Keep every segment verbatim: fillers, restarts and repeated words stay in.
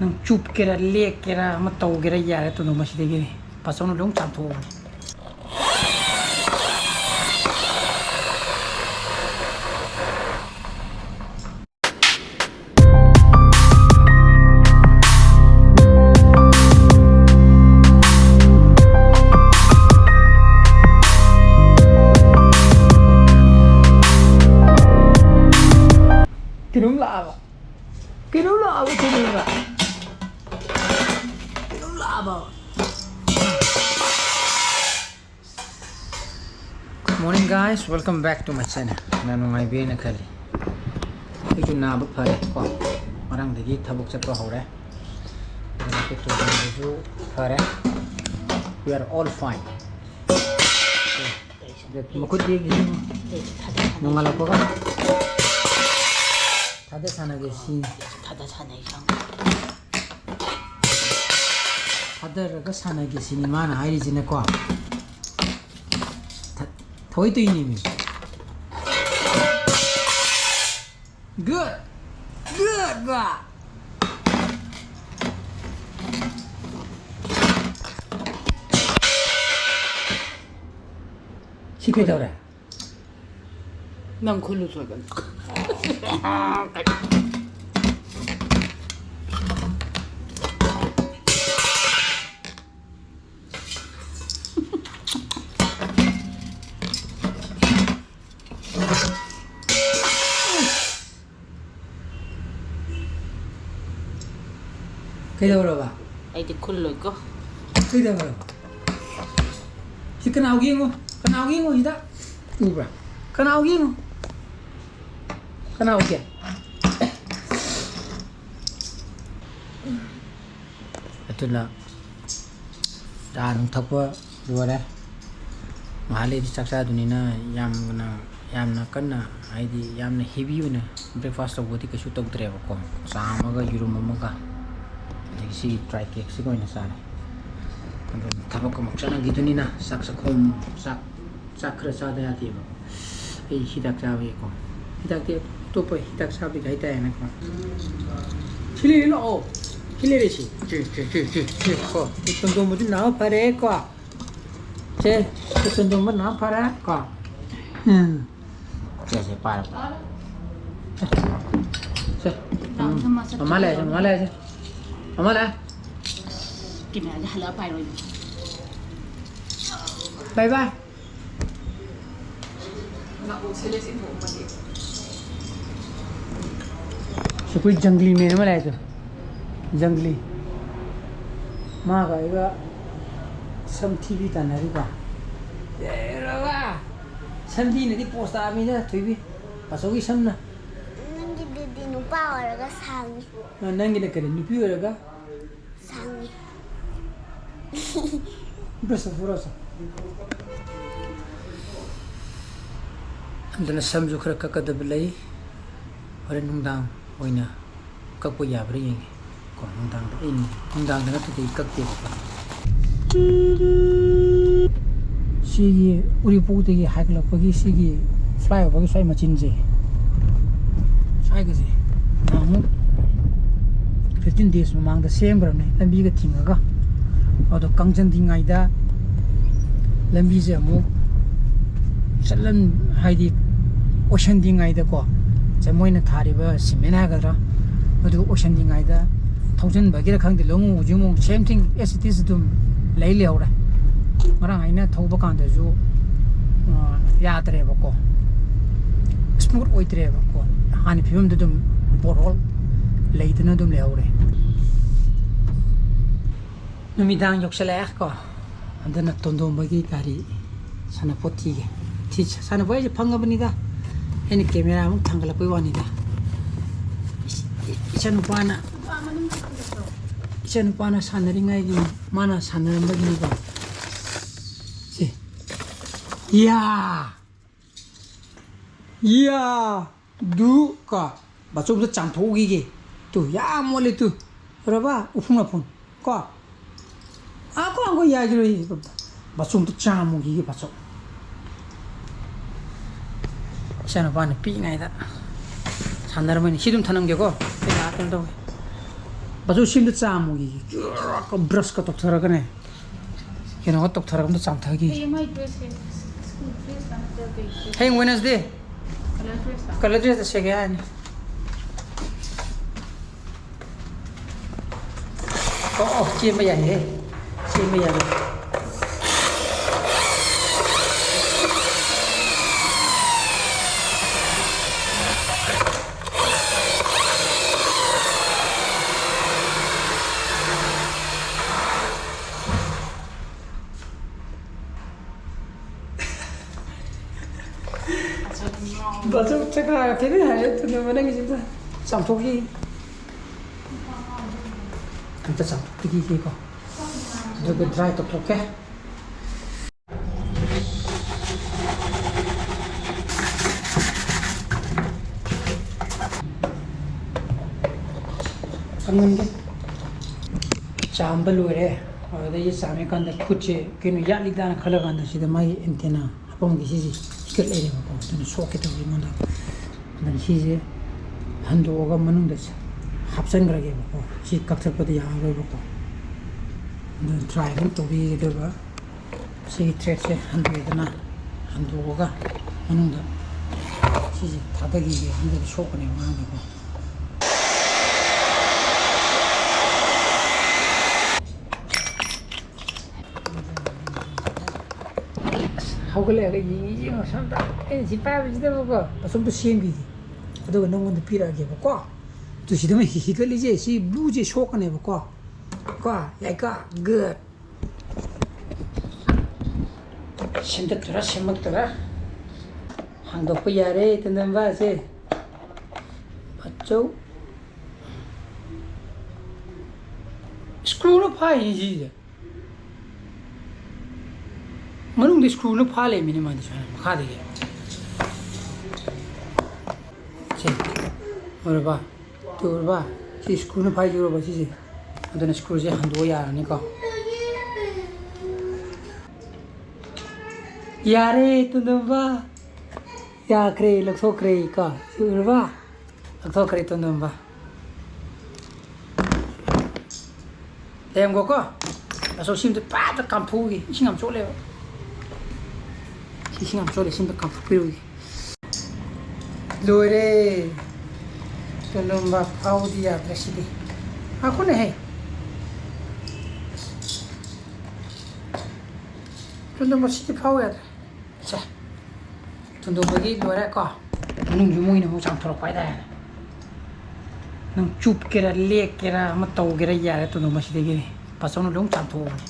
ꯅꯪ ꯆꯨꯞꯀꯦꯔꯥ, ꯂꯦꯛꯀꯦꯔꯥ, ꯑꯃ ꯇꯧꯒꯦꯔꯥ, ꯌꯥꯔꯦ꯫ ꯇꯨꯅꯨ ꯃꯁꯤꯗꯒꯤꯗꯤ ꯄꯥꯆꯧꯅ ꯂꯣꯏ ꯆꯥꯝꯊꯣꯛꯑꯕꯅꯤ꯫ ꯀꯩꯅꯣꯝ ꯂꯥꯛꯑꯕ꯫ ꯀꯩꯅꯣꯝ ꯂꯥꯛꯑꯕ, ꯀꯩꯅꯣꯝ ꯂꯥꯛꯑꯕ꯫ Good morning, guys, welcome back to my channel. ꯅꯪ ꯅꯨꯡꯉꯥꯏꯕꯤꯅ ꯈꯜꯂꯤ꯫ ꯑꯩꯁꯨ ꯅꯥꯕ ꯐꯔꯦ ꯀꯣ, ꯉꯔꯥꯡꯗꯒꯤ ꯊꯕꯛ ꯆꯠꯄ ꯍꯧꯔꯦ꯫ ꯑꯗꯨꯅ ꯑꯩꯈꯣꯏ ꯇꯣꯝꯕꯁꯨ ꯐꯔꯦ꯫ We are all fine. ꯃꯈꯨꯠ ꯌꯦꯡꯉꯤ꯫ ꯅꯣꯡꯉꯥꯜꯂꯛꯄꯒ ꯊꯥꯗ ꯁꯥꯟꯅꯒꯦ ꯁꯤꯅꯤ꯫ ꯊꯥꯗ ꯁꯥꯟꯅꯩ ꯁꯪ꯫ ꯊꯥꯗꯔꯒ ꯁꯥꯟꯅꯒꯦ ꯁꯤꯅꯤ ꯃꯥꯅ ꯍꯥꯏꯔꯤꯁꯤꯅꯀꯣ꯫ ꯊ-, ꯊꯑꯣꯏ ꯇꯧꯏꯅꯦꯃꯤ꯫ Good. Good, bro. ꯁꯤ ꯀꯩꯗꯧꯔꯦ? ꯅꯪ ꯈꯨꯜꯂꯨ ꯁꯣꯏꯗꯅ꯫ ꯀꯩꯗꯧꯔꯕ? ꯑꯩꯗꯤ ꯈꯨꯜꯂꯣꯏꯀꯣ꯫ ꯀꯩꯗꯧꯔꯕ? ꯁꯤ ꯀꯅꯥꯎꯒꯤ ꯌꯦꯡꯉꯣ? ꯀꯅꯥꯎꯒꯤ ꯌꯦꯡꯉꯣ ꯁꯤꯗ? ꯎꯕ꯭ꯔꯥ? ꯀꯅꯥꯎꯒꯤ ꯌꯦꯡꯉꯣ? ꯀꯅꯥꯎꯒꯤ? ꯑꯗꯨꯅ ꯆꯥ ꯅꯨꯡ ꯊꯛꯄ ꯂꯣꯏꯔꯦ꯫ ꯉꯥꯏꯍꯥꯛ ꯂꯩꯔꯗꯤ ꯆꯥꯛ ꯆꯥꯗꯣꯏꯅꯤꯅ ꯌꯥꯝꯅ, ꯌꯥꯝꯅ ꯀꯟꯅ, ꯍꯥꯏꯗꯤ, ꯌꯥꯝꯅ heavy ꯑꯣꯏꯅ breakfast ꯇꯧꯕꯗꯤ ꯀꯩꯁꯨ ꯇꯧꯗ꯭ꯔꯦꯕꯀꯣ꯫ ꯆꯥ ꯑꯃꯒ ꯌꯦꯔꯨꯝ ꯑꯃꯒ, ꯑꯗꯒꯤ ꯁꯤꯒꯤ dry cakeꯁꯤꯒ ꯑꯣꯏꯅ ꯆꯥꯔꯦ꯫ ꯑꯗꯨꯅ ꯊꯕꯛ ꯑꯃꯨꯛ ꯆꯠꯅꯈꯤꯗꯣꯏꯅꯤꯅ ꯆꯥꯛ ꯆꯥꯛꯈꯣꯝ, ꯆꯥꯛ, ꯆꯥꯛ ꯈꯔ ꯆꯥꯗ ꯌꯥꯗꯦꯕ꯫ ꯑꯩ ꯍꯤꯗꯥꯛ ꯆꯥꯕꯒꯤꯀꯣ꯫ ꯍꯤꯗꯥꯛꯇꯤ ꯑꯇꯣꯞꯄ ꯍꯤꯗꯥꯛ ꯆꯥꯕꯒꯤ ꯍꯥꯏꯇꯥꯔꯦꯅꯦꯀꯣ꯫ ꯁꯤ ꯂꯩꯔꯦ ꯂꯥꯛꯑꯣ꯫ ꯁꯤ ꯂꯩꯔꯦ, ꯁꯤ꯫ ꯁꯤ, ꯁꯤ, ꯁꯤ, ꯁꯤ, ꯁꯤ, ꯀꯣ꯫ ꯁꯤ ꯇꯣꯟꯗꯣꯟꯕꯗꯤ ꯅꯥꯕ ꯐꯔꯦ, ꯀꯣ꯫ ꯁꯦ, ꯁꯤ ꯇꯣꯟꯗꯣꯟꯕ ꯅꯥꯕ ꯐꯔꯦ, ꯀꯣ꯫ ꯎꯝ꯫ ꯁꯦ, ꯁꯦ, ꯄꯥꯏꯔꯣ, ꯄꯥꯏꯔꯣ꯫ ꯁꯦ꯫ ꯃꯃꯥ ꯂꯥꯛꯑꯦ, ꯃꯃꯥ ꯂꯥꯛꯑꯦ, ꯁꯦ꯫ ꯃꯃꯥ ꯂꯥꯛꯑꯦ꯫ ꯀꯦꯃꯦꯔꯥꯁꯦ ꯍꯜꯂꯛꯑ ꯄꯥꯏꯔꯣꯏꯅꯦ꯫ ꯕꯥꯏ ꯕꯥꯏ꯫ ꯑꯩꯈꯣꯏ ꯖꯪꯒ꯭ꯂꯤ ꯃꯦꯟ ꯑꯃ ꯂꯥꯛꯑꯦ ꯇꯨ꯫ ꯖꯪꯒ꯭ꯂꯤ꯫ ꯃꯥꯒ ꯑꯩꯒ ꯁꯝ ꯊꯤꯕꯤ ꯇꯥꯟꯅꯔꯤꯕ꯫ ꯑꯦ ꯔꯕꯥ! ꯁꯝꯊꯤꯅꯗꯤ ꯄꯣꯁ ꯇꯥꯕꯅꯤꯗ, ꯊꯣꯏꯕꯤ꯫ ꯄꯥꯆꯧꯒꯤ ꯁꯝꯅ꯫ ꯅꯪꯒꯤꯗꯨꯗꯤ ꯅꯨꯄꯥ ꯑꯣꯏꯔꯒ ꯁꯥꯡꯉꯤ꯫ ꯑ, ꯅꯪꯒꯤꯅ ꯀꯔꯤ? ꯅꯨꯄꯤ ꯑꯣꯏꯔꯒ? ꯁꯥꯡꯉꯤ꯫ ꯕ꯭ꯔꯁ ꯇꯧꯊꯣꯛꯎꯔꯣ, ꯁꯦ꯫ ꯑꯗꯨꯅ ꯁꯝꯁꯨ ꯈꯔ ꯀꯛꯀꯗꯕ ꯂꯩ꯫ ꯍꯣꯔꯦꯟ ꯅꯨꯡꯗꯥꯡ ꯑꯣꯏꯅ ꯀꯛꯄ ꯌꯥꯕ꯭ꯔꯥ ꯌꯦꯡꯒꯦ꯫ ꯀꯣ, ꯅꯨꯡꯗꯥꯡꯗ ꯑꯩ, ꯅꯨꯡꯗꯥꯡꯗ ꯅꯠꯇ꯭ꯔꯗꯤ ꯑꯩ ꯀꯛꯇꯦꯕꯀꯣ꯫ ꯁꯤꯒꯤ ꯎꯔꯤꯄꯣꯛꯇꯒꯤ ꯍꯥꯏꯒꯠꯂꯛꯄꯒꯤ ꯁꯤꯒꯤ flyoverꯒꯤ ꯁ꯭ꯋꯥꯏ ꯃꯆꯤꯟꯁꯦ, ꯁ꯭ꯋꯥꯏꯒꯁꯦ ꯅꯍꯥꯟꯃꯨꯛ fifteen days ꯃꯃꯥꯡꯗ ꯁꯦꯝꯈ꯭ꯔꯕꯅꯦ, ꯂꯝꯕꯤꯒ ꯊꯤꯡꯉꯒ꯫ ꯑꯗꯣ ꯀꯪꯁꯤꯟꯗ꯭ꯔꯤꯉꯩꯗ ꯂꯝꯕꯤꯁꯦ ꯑꯃꯨꯛ ꯆꯠꯂꯝ-, ꯍꯥꯏꯗꯤ ꯑꯣꯏꯁꯟꯗ꯭ꯔꯤꯉꯩꯗꯀꯣ, ꯁꯦ ꯃꯣꯏꯅ ꯊꯥꯔꯤꯕ ꯁꯤꯃꯦꯟ ꯍꯥꯏꯒꯗ꯭ꯔꯥ, ꯃꯗꯨ ꯑꯣꯏꯁꯟꯗ꯭ꯔꯤꯉꯩꯗ ꯊꯧꯖꯤꯟꯕꯒꯤꯔ ꯈꯪꯗꯦ, ꯂꯣꯡꯉꯨ ꯍꯧꯖꯤꯛ ꯑꯃꯨꯛ same thing as it is ꯑꯗꯨꯝ ꯂꯩ ꯂꯩꯍꯧꯔꯦ꯫ ꯉꯔꯥꯡ ꯑꯩꯅ ꯊꯧꯕ ꯀꯥꯟꯗꯁꯨ, ꯑ, ꯌꯥꯗ꯭ꯔꯦꯕꯀꯣ, smooth ꯑꯣꯏꯗ꯭ꯔꯦꯕꯀꯣ, ꯍꯥꯟꯅ ꯐꯤꯕꯝꯗ ꯑꯗꯨꯝ pothole ꯂꯩꯗꯅ ꯑꯗꯨꯝ ꯂꯩꯍꯧꯔꯦ꯫ ꯅꯨꯃꯤꯗꯥꯡ ꯌꯧꯁꯜꯂꯛꯑꯦ ꯀꯣ꯫ ꯑꯗꯨꯅ ꯇꯣꯟꯗꯣꯝꯕꯒꯤ ꯒꯥꯔꯤ ꯁꯥꯟꯅꯄꯣꯠ ꯊꯤꯒꯦ꯫ ꯊꯤ-, ꯁꯥꯟꯅꯄꯣꯠ ꯍꯥꯏꯁꯦ ꯐꯪꯉꯕꯅꯤꯗ꯫ ꯑꯩꯅ ꯀꯦꯃꯦꯔꯥ ꯑꯃꯨꯛ ꯊꯥꯡꯒꯠꯂꯛꯄꯩ ꯋꯥꯅꯤꯗ꯫ ꯏꯆ-, ꯏꯆꯟꯅꯨꯄꯥꯅ, ꯏꯆꯟꯅꯨꯄꯥꯅ ꯁꯥꯟꯅꯔꯤꯉꯩꯒꯤ, ꯃꯥꯅ ꯁꯥꯟꯅꯔꯝꯕꯒꯤꯅꯤꯀꯣ꯫ ꯁꯦ꯫ ꯌꯥ! ꯌꯥ! ꯗꯨ ꯀꯣ, ꯕꯥꯆꯧꯗ ꯆꯥꯝꯊꯣꯛꯎꯈꯤꯒꯦ꯫ ꯇꯨ, ꯌꯥꯝ ꯃꯣꯠꯂꯦ ꯇꯨ꯫ ꯎꯔꯕ? ꯎꯐꯨꯟ ꯋꯥꯐꯨꯟ ꯀꯣ꯫ ꯑꯥ, ꯀꯣ, ꯑꯥ, ꯀꯣ, ꯌꯥꯈꯤꯔꯣꯏ꯫ ꯕꯥꯆꯧꯗ ꯆꯥꯝꯃꯨꯈꯤꯒꯦ, ꯕꯥꯆꯧ꯫ ꯏꯆꯥꯅꯨꯄꯥꯅ ꯄꯤꯛꯏꯉꯩꯗ ꯁꯥꯟꯅꯔꯝꯕꯅꯤ꯫ ꯁꯤ ꯑꯗꯨꯝ ꯊꯅꯝꯒꯦꯀꯣ꯫ ꯑꯩ ꯂꯥꯛꯑ ꯀꯩꯅꯣ ꯇꯧꯒꯦ꯫ ꯑꯗꯨ ꯁꯤꯝꯗ ꯆꯥꯝꯃꯨꯒꯤ ꯕ꯭ꯔꯁꯀ ꯇꯧꯊꯔꯒꯅꯦ, ꯀꯩꯅꯣꯒ ꯇꯧꯊꯔꯒ ꯑꯝꯇ ꯆꯥꯝꯊꯈꯤ꯫ ꯍꯌꯦꯡ ꯃꯥꯏ ꯗ꯭ꯔꯦꯁꯁꯦ ꯁ꯭ꯀꯨꯜ ꯗ꯭ꯔꯦꯁ ꯅꯠꯇ꯭ꯔ ꯀꯩ ꯗ꯭ꯔꯦꯁ? ꯍꯌꯦꯡ ꯋꯦꯅꯁꯗꯦ꯫ ꯀꯂꯔ ꯗ꯭ꯔꯦꯁ ꯂꯥꯛ? ꯀꯂꯔ ꯗ꯭ꯔꯦꯁꯇ ꯁꯦꯠꯀꯦ ꯍꯥꯏꯅꯤ꯫ ꯑꯣ, ꯑꯣ, ꯆꯦꯟꯕ ꯌꯥꯏꯍꯦ꯫ ꯆꯦꯟꯕ ꯌꯥꯏ꯫ ꯕꯥꯆꯧ ꯆꯀ꯭ꯔꯥꯒ ꯊꯤꯅ ꯍꯥꯏꯔꯦ, ꯊꯨꯅꯕ ꯅꯪꯒꯤꯁꯤꯗ ꯆꯥꯝꯊꯣꯛꯈꯤ꯫ ꯑꯝꯇ ꯆꯥꯝꯊꯣꯛꯄꯤꯈꯤꯒꯦꯀꯣ꯫ ꯑꯗꯨꯒ ꯗ꯭ꯔꯥꯏ ꯇꯧꯊꯣꯛꯀꯦ꯫ ꯆꯥꯝꯍꯟꯒꯦ꯫ ꯆꯥꯝꯕ ꯂꯣꯏꯔꯦ꯫ ꯑꯗꯨꯗꯒꯤ ꯆꯥꯝꯃꯤꯀꯥꯟꯗ ꯈꯨꯠꯁꯦ ꯀꯩꯅꯣ ꯌꯥꯠꯂꯤꯗꯥꯅ ꯈꯜꯂꯀꯥꯟꯗ ꯁꯤꯗ ꯃꯥꯒꯤ ꯑꯦꯟꯇꯦꯅꯥ ꯍꯥꯞꯐꯝꯒꯤ ꯁꯤꯁꯦ ꯍꯤꯒꯠ ꯂꯩꯔꯦꯕꯀꯣ, ꯑꯗꯨꯅ ꯁꯣꯛꯀꯦ ꯇꯧꯋꯤ ꯑꯩꯉꯣꯟꯗ꯫ ꯑꯗꯨꯅ ꯁꯤꯁꯦ ꯍꯟꯗꯣꯛꯑꯒ ꯃꯅꯨꯡꯗ ꯍꯥꯞꯆꯤꯟꯈ꯭ꯔꯒꯦꯕꯀꯣ꯫ ꯁꯤ ꯀꯛꯊꯠꯄꯗꯤ ꯌꯥꯔꯔꯣꯏꯕꯀꯣ꯫ ꯑꯗꯨꯅ ꯇ꯭ꯔꯥꯏ ꯑꯗꯨꯝ ꯇꯧꯕꯤꯒꯦ꯫ ꯑꯗꯨꯒ ꯁꯤꯒꯤ ꯊ꯭ꯔꯦꯠꯁꯦ ꯍꯟꯗꯣꯛꯑꯦꯗꯅ, ꯍꯟꯗꯣꯛꯑꯒ ꯃꯅꯨꯡꯗ ꯁꯤꯁꯦ ꯊꯥꯗꯈꯤꯒꯦ꯫ ꯃꯅꯨꯡꯗꯗꯤ ꯁꯣꯛꯀꯅꯦꯕ ꯑꯉꯥꯡꯗꯀꯣ꯫ ꯑꯁ, ꯍꯧꯒꯠꯂꯛꯑꯒ ꯌꯦꯡꯉꯤ, ꯌꯦꯡꯉꯣ ꯁꯣꯝꯗ꯫ ꯑꯩꯅ ꯁꯤ ꯄꯥꯏꯕꯁꯤꯗꯕꯀꯣ, ꯑꯁꯣꯝꯗ ꯁꯦꯝꯈꯤꯒꯦ꯫ ꯑꯗꯨꯒ ꯅꯪꯉꯣꯟꯗ ꯄꯤꯔꯛꯑꯒꯦꯕꯀꯣ꯫ ꯑꯗꯨ ꯁꯤꯗ ꯃꯣꯏ ꯍꯤ-, ꯍꯤꯒꯠꯂꯤꯁꯦ, ꯁꯤ ꯕ꯭ꯂꯨꯁꯦ ꯁꯣꯛꯀꯅꯦꯕꯀꯣ꯫ ꯀꯣ, ꯌꯥꯏꯀꯣ? ꯒꯨꯗ꯫ ꯁꯦꯝꯗꯠꯇꯣꯏꯔꯥ, ꯁꯦꯝꯃꯛꯇꯣꯏꯔꯥ? ꯍꯥꯡꯗꯣꯛꯄ ꯌꯥꯔꯦ, ꯇꯣꯟꯗꯣꯟꯕ, ꯁꯦ꯫ ꯐꯠꯆꯧ꯫ ꯁ꯭ꯀ꯭ꯔꯨꯅ ꯐꯥꯏꯅꯤ ꯁꯤꯁꯦ꯫ ꯃꯅꯨꯡꯗ ꯁ꯭ꯀ꯭ꯔꯨꯅ ꯐꯥ ꯂꯩꯔꯝꯃꯤꯅꯦ ꯃꯥꯗꯤ ꯁꯨꯃꯥꯏꯅ ꯃꯈꯥꯗꯒꯤ꯫ ꯁꯦ, ꯎꯔꯕ? ꯇꯨ ꯎꯔꯕ? ꯁꯤ ꯁ꯭ꯀ꯭ꯔꯨꯅ ꯐꯥꯏꯁꯦ ꯎꯔꯕ ꯁꯤꯁꯦ? ꯑꯗꯨꯅ ꯁ꯭ꯀ꯭ꯔꯨꯁꯦ ꯍꯟꯗꯣꯛꯑ ꯌꯥꯔꯅꯤꯀꯣ꯫ ꯌꯥꯔꯦ, ꯇꯣꯟꯗꯣꯟꯕ꯫ ꯌꯥꯈ꯭ꯔꯦ, ꯂꯧꯊꯣꯛꯈ꯭ꯔꯦ ꯀꯣ꯫ ꯁꯤ ꯎꯔꯕ? ꯂꯧꯊꯣꯛꯈ꯭ꯔꯦ, ꯇꯣꯟꯗꯣꯟꯕ꯫ ꯂꯩꯔꯝꯈꯣꯀꯣ꯫ ꯑꯆꯧ ꯁꯤꯝꯇ ꯄꯥꯗ ꯀꯥꯝꯊꯣꯛꯎꯒꯦ꯫ ꯏꯁꯤꯡ ꯌꯥꯝ ꯆꯣꯠꯂꯦꯕ꯫ ꯁꯤ ꯏꯁꯤꯡ ꯌꯥꯝ ꯆꯣꯠꯂꯦ꯫ ꯁꯤꯝꯇ ꯀꯥꯝꯊꯣꯛꯄꯤꯔꯨꯒꯦ꯫ ꯂꯣꯏꯔꯦ꯫ ꯇꯣꯟꯗꯣꯟꯕ ꯐꯥꯎꯗꯤ ꯌꯥꯗ꯭ꯔꯦ ꯁꯤꯗꯤ꯫ ꯉꯥꯏꯈꯣꯅꯦꯍꯦ꯫ ꯇꯣꯟꯗꯣꯟꯕ ꯁꯤꯗꯤ ꯐꯥꯎ ꯌꯥꯗ꯭ꯔꯦ꯫ ꯁꯦ꯫ ꯊꯨꯟꯗꯣꯛꯄꯒꯤ ꯂꯣꯏꯔꯦ ꯀꯣ꯫ ꯃꯅꯨꯡꯁꯨ ꯃꯣꯏꯅ ꯑꯃꯨꯛ ꯆꯥꯝꯊꯣꯔꯛꯄ ꯍꯥꯏꯇꯥꯔꯦ꯫ ꯅꯪ ꯆꯨꯞꯀꯦꯔꯥ, ꯂꯦꯛꯀꯦꯔꯥ, ꯑꯃ ꯇꯧꯒꯦꯔꯥ ꯌꯥꯔꯦ, ꯊꯨꯟꯗꯣꯛ ꯃꯁꯤꯗꯒꯤꯗꯤ꯫ ꯄꯥꯆꯧꯅ ꯂꯣꯏ ꯆꯥꯝꯊꯣꯛꯑꯕꯅꯤ꯫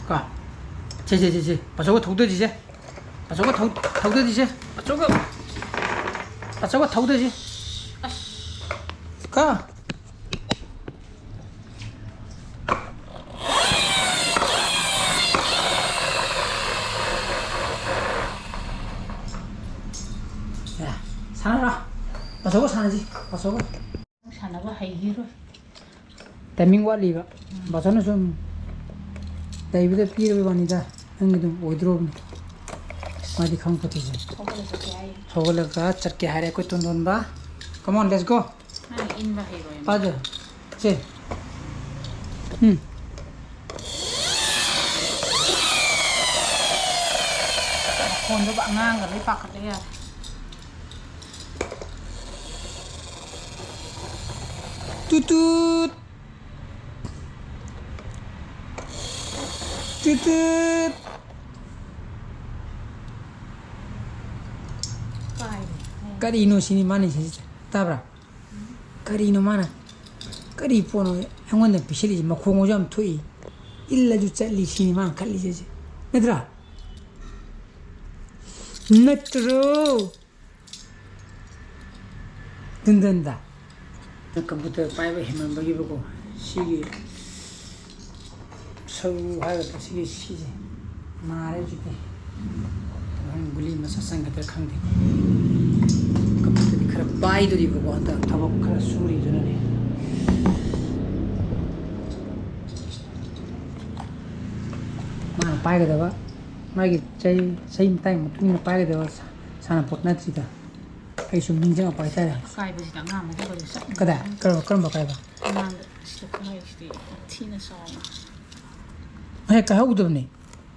ꯀꯣ꯫ ꯁꯦ, ꯁꯦ, ꯁꯦ, ꯁꯦ꯫ ꯄꯥꯆꯧꯒ ꯊꯧꯗꯁꯤꯁꯦ꯫ ꯄꯥꯆꯧꯒ ꯊꯧ-, ꯊꯧꯗꯁꯤꯁꯦ꯫ ꯄꯥꯆꯧꯒ, ꯄꯥꯆꯧꯒ ꯊꯧꯗꯁꯤ꯫ ꯑꯁ꯫ ꯀꯣ꯫ ꯁꯥꯟꯅꯔꯣ꯫ ꯄꯥꯆꯧꯒ ꯁꯥꯟꯅꯁꯤ, ꯄꯥꯆꯧꯒ꯫ ꯁꯥꯟꯅꯕ ꯍꯩꯈꯤꯔꯣꯏ꯫ ꯇꯥꯏꯃꯤꯡ ꯋꯥꯠꯂꯤꯕ꯫ ꯕꯥꯆꯧꯅ ꯁꯨꯝ ꯂꯩꯕꯗ ꯄꯤꯔꯕ ꯋꯥꯅꯤꯗ, ꯅꯪꯒꯤ ꯑꯗꯨꯝ ꯑꯣꯏꯗ꯭ꯔꯣꯕꯅꯤ꯫ ꯃꯥꯗꯤ ꯈꯪ ꯄꯣꯠꯇꯦꯁꯦ꯫ ꯍꯧꯒꯠꯂ ꯆꯠꯀꯦ ꯍꯥꯏꯌꯦ꯫ ꯍꯧꯒꯠꯂꯒ ꯆꯠꯀꯦ ꯍꯥꯏꯔꯦ ꯑꯩꯈꯣꯏ ꯇꯣꯟꯗꯣꯟꯕ꯫ Come on, let's go꯫ ꯃꯥꯅ ꯏꯟꯕ ꯍꯩꯔꯣꯏ꯫ ꯄꯥꯖ꯫ ꯁꯦ꯫ ꯎꯝ꯫ ꯃꯈꯣꯟꯗꯨꯒ ꯑꯉꯥꯡꯒ ꯂꯣꯏ ꯄꯥꯈꯠꯂꯦ ꯌꯥꯔꯦ꯫ ꯇꯨ ꯇꯨꯠ꯫ ꯇꯨ ꯇꯨꯠ꯫ ꯀꯔꯤꯅꯣ ꯁꯤꯅꯤ ꯃꯥꯅ ꯁꯤꯁꯦ? ꯇꯥꯕ꯭ꯔꯥ? ꯀꯔꯤꯅꯣ ꯃꯥꯅ? ꯀꯔꯤ ꯄꯣꯠꯅꯣ ꯑꯩꯉꯣꯟꯗ ꯄꯤꯁꯤꯜꯂꯤꯁꯦ? ꯃꯈꯣꯡꯒꯁꯨ ꯌꯥꯝ ꯊꯣꯛꯏ, ꯏꯜꯂꯁꯨ ꯆꯠꯂꯤ ꯁꯤꯅꯤ ꯃꯥꯅ ꯈꯜꯂꯤꯁꯦ ꯁꯤ꯫ ꯅꯠꯇ꯭ꯔꯥ? ꯅꯠꯇ꯭ꯔꯣ? ꯇꯨꯟꯗꯟꯗ꯫ ꯀꯝꯄ꯭ꯌꯨꯇꯔ ꯄꯥꯏꯕ ꯍꯦꯟꯃꯟꯕꯒꯤꯕꯀꯣ, ꯁꯤꯒꯤ ꯁꯔꯨ ꯍꯥꯏꯒꯗ꯭ꯔꯥ, ꯁꯤꯒꯤ, ꯁꯤꯁꯦ ꯅꯥꯔꯦ ꯍꯧꯖꯤꯛꯇꯤ꯫ ꯍꯣꯔꯦꯟ ꯒꯨꯂꯤ ꯑꯃ ꯆꯥꯁꯟꯒꯗ꯭ꯔꯥ ꯈꯪꯗꯦ꯫ ꯀꯝꯄ꯭ꯌꯨꯇꯔꯗꯤ ꯈꯔ ꯄꯥꯏꯗꯣꯔꯤꯕꯀꯣ, ꯍꯟꯗꯛ ꯊꯕꯛ ꯈꯔ ꯁꯨꯔꯤꯗꯨꯅꯅꯦ꯫ ꯃꯥꯅ ꯄꯥꯏꯒꯗꯕ, ꯃꯥꯒꯤ ꯆꯍꯤ, ꯆꯍꯤ ꯃꯇꯥꯡꯒꯤ ꯃꯇꯨꯡ ꯏꯟꯅ ꯄꯥꯏꯒꯗꯕ ꯁꯥꯟꯅꯄꯣꯠ ꯅꯠꯇ꯭ꯔꯤꯗ꯫ ꯑꯩ ꯁꯨꯝ ꯅꯤꯡꯁꯤꯡꯉꯛꯄ ꯍꯥꯏꯇꯥꯔꯦ꯫ ꯑꯀꯥꯏꯕꯁꯤꯗ ꯑꯉꯥꯡ ꯑꯃ ꯍꯧꯒꯠꯂꯛꯏ꯫ ꯀꯗꯥꯏ? ꯀꯔꯝꯕ ꯀꯔꯝꯕ ꯑꯀꯥꯏꯕ? ꯑꯉꯥꯡꯗ ꯁꯤꯗ ꯈꯨꯍꯥꯏꯁꯤꯗꯤ ꯌꯥꯝ ꯊꯤꯅ ꯆꯥꯎꯅ꯫ ꯍꯦꯛ ꯀꯥꯏꯍꯧꯗꯕꯅꯤ꯫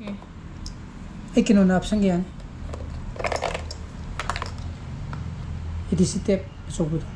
ꯑꯦ꯫ ꯑꯩ ꯀꯩꯅꯣꯅ ꯍꯥꯞꯆꯟꯒꯦ ꯌꯥꯅꯤ꯫ ꯑꯦ ꯗꯤ ꯁꯤ ꯇꯦꯞ ꯑꯆꯧꯕꯗꯣ꯫